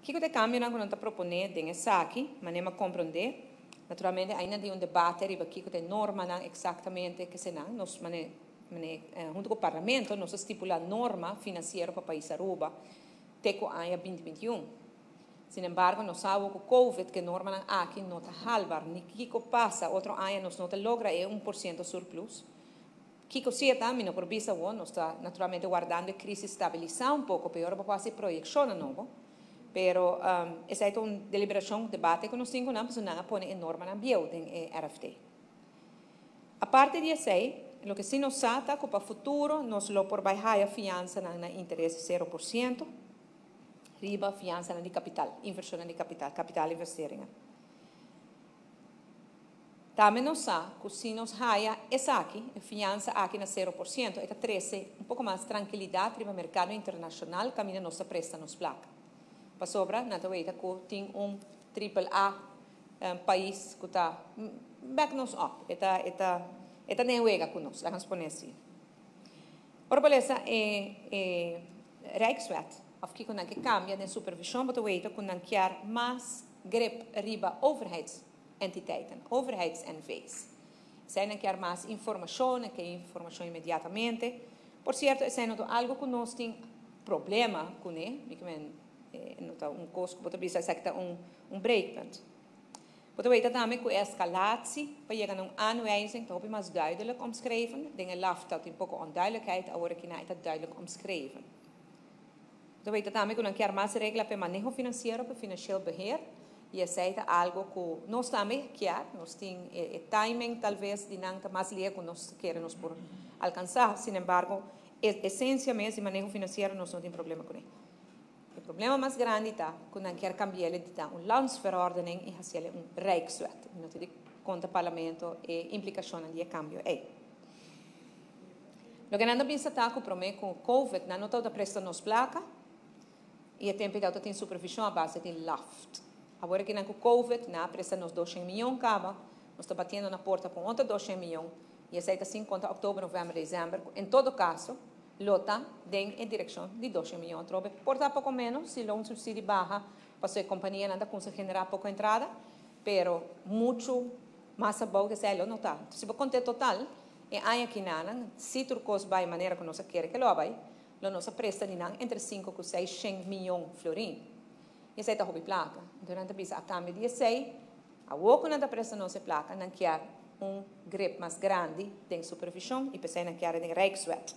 Kiko ta e kambionan ku nan ta proponé den esaki? Manera mi a komprondé, naturalmente ainda tin un debate riba kiko ta e normanan eksaktamente kesenan. Nos mane mane huntu ku Parlamento nos a stipulá norma finansiero pa pais Aruba te ku aña 2021. Sinembargo, nos sa awor ku Covid ku e normanan aki no ta halbar ni kiko pasa otro aña nos no ta logra e 1% surplus. Kiko si e ta, mi no por bisa awor, nos ta naturalmente wardando e crisis stabilisa un poco pe ora bo por haci proyeccionnan nobo, pero esey ta un deliberacion, debate cu nos tin cu nan pasobra nan a pone e normanan bieu den e RFT. Aparte di esey, loke si nos sa ta cu pa futuro nos lo por bay haya fiansanan na interes 0% riba fiansanan di capital, inversionnan di capital, kapitaalinvesteringen. Tambe nos sa ku si nos haya esaki, e fiansa aki na 0%, e ta trese un poko mas trankilidat riba merkado internashonal kaminda nos ta presta nos plaka. Pasobra nan ta weta ku tin un triple A pais ku ta back nos up, e ta e ta e ta den wega ku nos, laga nos pone asi. Ora bo lesa e e Rijkswet òf kiko nan ke kambia den supervishon bo ta weta ku nan kier mas grip riba overheids. Entiteiten, overheids-NV's. Esei nan kier mas informashon, nan ke informashon inmediatamente. Por sierto, esei no ta algu ku nos tin problema kuné, mi ke men no ta un kos ku bo ta bisa esaki ta un un breekpunt. Bo ta weta tambe ku e eskalatie pa yega na un aanwijzing ta hopi mas duidelijk omschreven. Den e LAF ta tin poko onduidelijkheid, awor aki nan e ta duidelijk omschreven. Bo ta weta tambe ku nan kier mas regla pa e maneho finansiero, pa e financieel beheer, i esei ta algu ku nos tambe kier. Nos tin e timing talves di nan ta mas lihe ku nos kere nos por alkansá. Sin embargo, e esensia mes di maneho finansiero nos no tin problema kuné. E problema mas grandi ta ku nan kier kambi'el di ta un landsverordening i hasiel un rijkswet. Mi no ta di konta parlamento e implikashonnan di e kambio ei. Loke nan ta bisa ta ku promé ku Covid nan no tabata presta nos plaka i e tempu ei tabata tin supervishon a base di laft. Awor aki nan ku Covid nan a presta nos 200 miyon kaba, nos ta batiendo na porta pa un otro 200 miyon i esei ta sin konta oktober, novèmber, desèmber ku en todo kaso lo ta den e direkshon di 200 miyon atrobe. Por ta poko ménos si lo un supsidi baha pasobra e kompanianan ta kumsa generá poko entrada, pero muchu mas abou ku esei lo no ta. Si bo konta e total, E aña kinanan, si tur kos bai manera ku nos a kere ke lo a bai, lo nos a presta di nan entre 5 ku 600 miyon florin. I esei ta hopi plaka. Anto nan ta bisa a kambio di esei, awor ku nan ta presta nos e plaka, nan kier un grip mas grandi den supervishon i p'esei nan kier den Rijkswet.